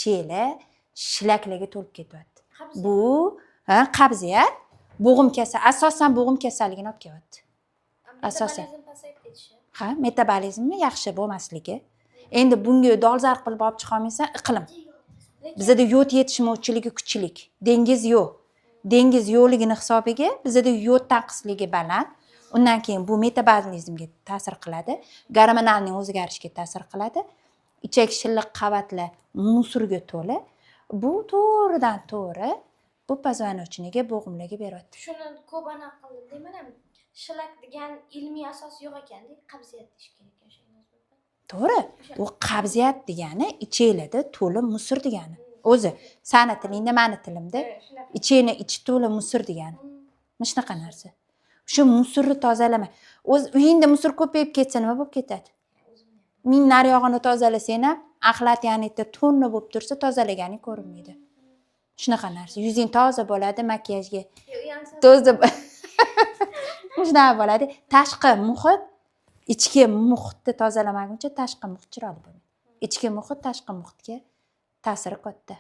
Ichaklar shlaklarga to'lib ketyapti. Qabziyat. Bu, ha, qabziyat, bo'g'im kasal, asosan bo'g'im kasalligini olib kelyapti. Asosan. Metabolizm pasayib ketishi. Ha, metabolizmi yaxshi bo'lmasligi. Endi bunga dolzarb qilib olib chiqolmaysan, iqlim. Lekin Bizada yod yetishmovchiligi kuchlik, dengiz yo'q. Dengiz yo'qligini hisobiga bizada yod tanqisligi baland. Undan keyin bu metabolizmga ta'sir qiladi, gormonalniy o'zgarishga ta'sir qiladi. Ichak shilliq qavatlar мусор ga to'la. Bu to'g'ridan to'g'ri bu позвоночник ga, bo'g'imlarga beryapti. Shuni ko'p anaqa qildim deyman. Shlak degan ilmiy asos yo'q ekanda, qabziyat deyish kerak ekan o'sha. To'g'ri, u qabziyat degani ichaklarda to'la мусор degani. O'zi sani tilingda, mani tilimda Shunaqa. Ichakni ichi to'la мусор degani. Mana shunaqa narsa. Shu мусор ni tozalama, o'zi uyingda мусор ko'payib ketsa, nima bo'lib ketadi? Ming naryog'ini tozalasang ham, axlat, ya'ni tonna bo'lib tursa, tozalaganing ko'rinmaydi. Shunaqa narsa. Yuzing toza bo'ladi, makiyajga toza, shunaqa bo'ladi. Tashqi muhit ichki muhitni tozalamaguncha tashqi muhit chiroyli bo'lmaydi. Ichki muhit tashqi muhitga ta'siri katta.